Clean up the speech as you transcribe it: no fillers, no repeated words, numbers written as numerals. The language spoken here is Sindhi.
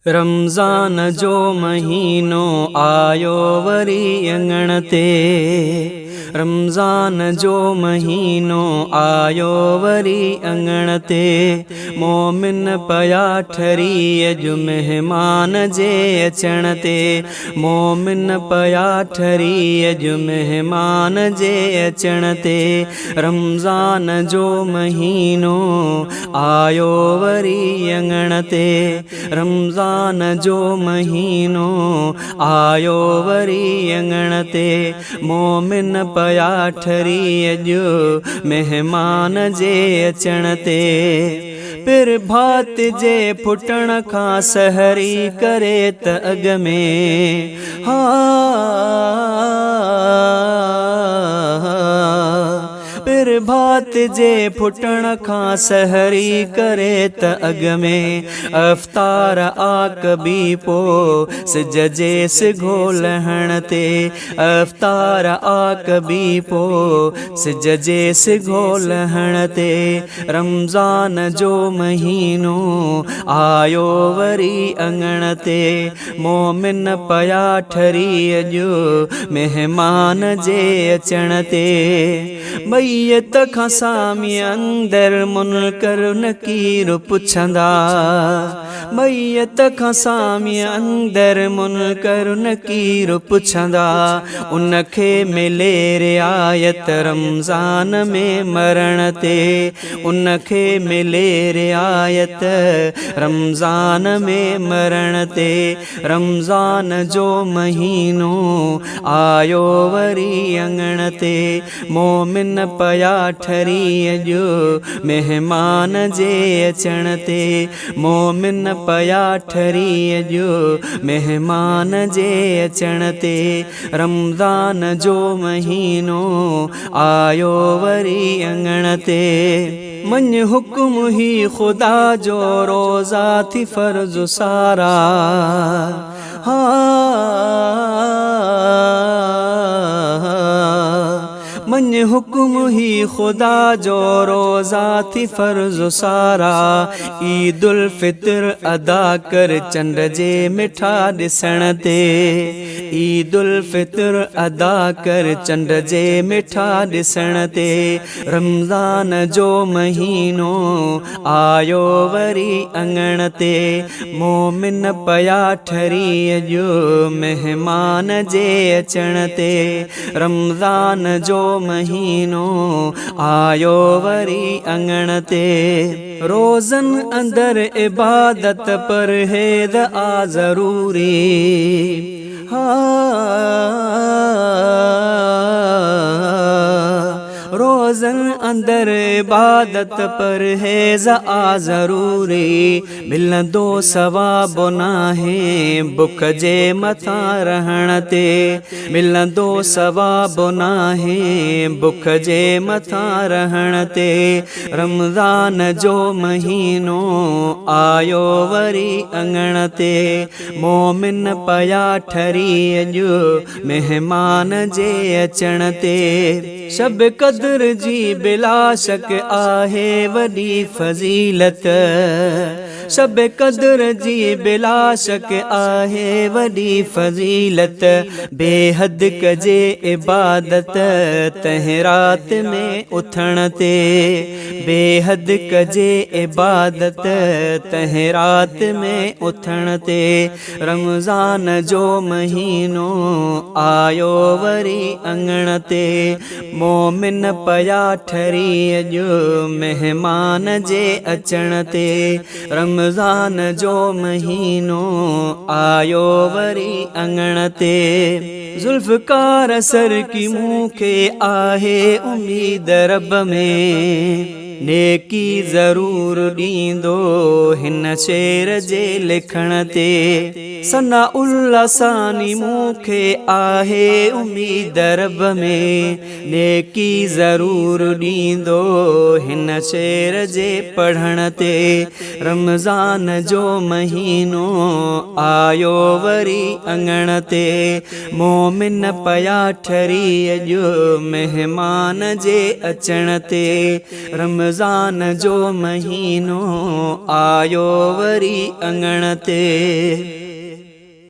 رمضان جو مهينو آيو وري اڱڻ تي، رمضان جو مهينو آيو وري اڱڻ تي، مومن پيا ٺري اڄ مهمان جي اچڻ تي، مومن پيا ٺري اڄ مهمان جي اچڻ تي، رمضان جو مهينو آيو وري اڱڻ تي، رمضان جو مهينو آيو وري اڱڻ تي، مومن پيا ٺري اڄ مهمان جي اچڻ تي. پرڀات جي ڦٽڻ کان سحري ڪري ته اڳ ۾، ها. پرڀات جي ڦٽڻ کان سحري ڪري ته اڳ ۾، افطار آ ڪبي پو سج جي سگهو لهڻ تي، افطار آ ڪبي پو سج جي سگهو لهڻ تي، رمضان جو مهينو آيو وري اڱڻ تي، مومن پيا ٺري اڄ مهمان جي اچڻ تي. ميت کان سامي اندر منڪر نڪير پڇندا، ميت کان سامي اندر منڪر نڪير پڇندا، ان کي ملي رعايت رمضان ۾ مرڻ تي، ان کي ملي رعايت رمضان ۾ مرڻ تي، رمضان جو مهينو آيو وري اڱڻ تي، مومن پيا ٺري اڄ مهمان جي اچڻ تي، مومن پيا ٺري اڄ مهمان جي اچڻ تي، رمضان جو مهينو آيو وري اڱڻ تي. مڃ حڪم هي خدا جو روزا ٿي فرض سارا، ها. مڃ حڪم هي خدا جو روزا ٿي فرض سارا، عيد الفطر ادا ڪر چنڊ جي مٺا ڏسڻ تي، عيد الفطر ادا ڪر چنڊ جي مٺا ڏسڻ تي، رمضان جو مهينو آيو وري اڱڻ تي، مومن پيا ٺري اڄ مهمان جي اچڻ تي، رمضان جو مهينو آيو وري اڱڻ تي. روزن اندر عبادت پرهيز آ ضروري، ها. روزن اندر عبادت پرهيز آ ضروري، ملندو ثواب ناهي بک جي مٿان رهڻ تي، ملندو ثواب ناهي بک جي مٿان رهڻ تي، رمضان جو مهينو آيو وري اڱڻ تي، مومن پيا ٺري اڄ مهمان جي اچڻ تي. شب قدر جي بلاشڪ آهي وڏي فضيلت، شب قدر جي بلاشڪ آهي وڏي فضيلت، بيحد ڪجي عبادت تنهن رات ۾ اٿڻ تي، بيحد ڪجي عبادت تنهن رات ۾ اٿڻ تي، رمضان جو مهينو آيو وري اڱڻ تي، مومن پيا ٺري اڄ مهمان جي اچڻ تي، رمضان جو مهينو آيو وري اڱڻ تي. ذوالفقار سرڪي مون کي آهي اميد رب ۾، نيڪي ضرور ڏيندو هن شعر جي لکڻ تي. ثناء الله ثاني مون کي آهي اميد رب ۾، نيڪي ضرور ڏيندو هن شعر جي پڙهڻ تي. رمضان جو مهينو آيو وري اڱڻ تي، مومن پيا ٺري اڄ مهمان جي اچڻ تي. رمضان جو مهينو آيو وري اڱڻ تي.